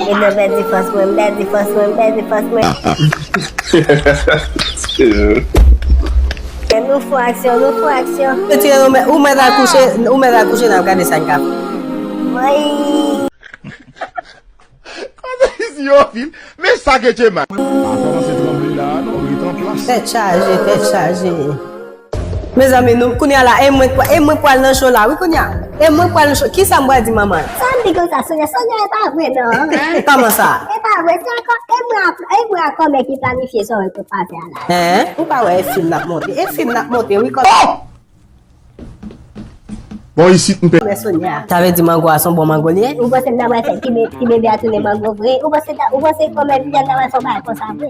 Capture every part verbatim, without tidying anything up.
E mwen pèdi fòs mwen, m pèdi fòs mwen, m pèdi fòs mwen. Nou fè aksyon, nou fè aksyon. Retire, ou mèt, ou mèt al kouche, ou mèt al kouche, n ap gade sa n ka fè. Woy. Kòman isi yo vin? Men sa ke Djema. Pa kòmanse tranble la, non, ret an plas. Tèt chaje, tèt chaje. Mezanmi, nou, kounye a la, e mwen, e mwen pral nan cho la, wi, kounye a. E mwen pral nan cho. Kisa m pral di manman? Sa m di konsa, Sonia, Sonia, e pa vre, non. Kòman sa? E pa vre, se ankò, e mwen a, e mwen a kòmè ki planifye sa w wè ke w pa fè a la. Hein? Ou pa wè e fim n ap monte? E fim n ap monte, wi, kòmè. Bon, isit, m pe. Mè Sonia. Sa vle di mango a se yon bon mango li ye? Ou panse m ta pral fè ti be-, ti bebe a tounen mango vre? Ou panse ta, ou panse kòmè Viviane ta pral fè yon bagay konsa vre?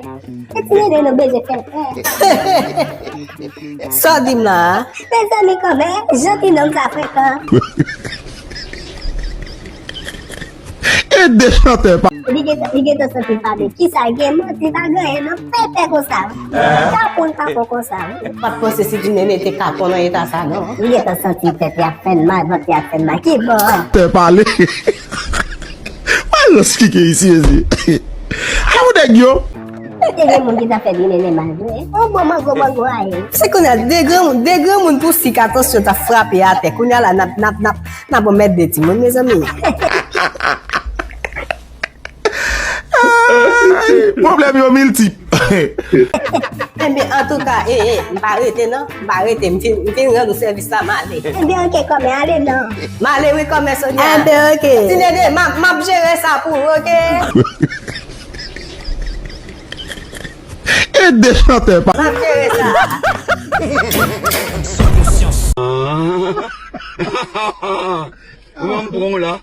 E ti nene nou bezwen fè l fè. Sa w di m la a? Mezanmi, kòmè, jan ti nonm sa frekan. E de chantè pa. Li gentan, li gentan santi l pa byen. Kisa gen? Manti pa gen anyen, non. Pèpè konsa. Kapon pa fò konsa. M pa t panse si ti nene te kapon nan eta sa, non. Li gentan santi tèt li ap fè l mal, vant li ap fè l mal. Ki bò? Tè pale. Mwen rans kike isi, ezi. Aw nèg yo. Te gen moun ki ta fè ti nene mal vre. On bon mango, mango a ye. Se kounye a, de granmoun, de granmoun pou sik, atansyon, ta frape atè. Kounye a la, n ap, n ap, n ap, n ap remèt de timoun, mezanmi. Ay, pwoblèm yo miltip. Enben, antouka, e, e, m pa rete non, m pa rete, m fin, m fin rann ou sèvis la, m ale. Enben, oke, kòmè, ale non. M ale wi, kòmè Sonia. Enben, oke. Ti nene, m ap, m ap jere sa pou ou, oke? E de chantè pa. M ap jere sa. Kòman m pran w la?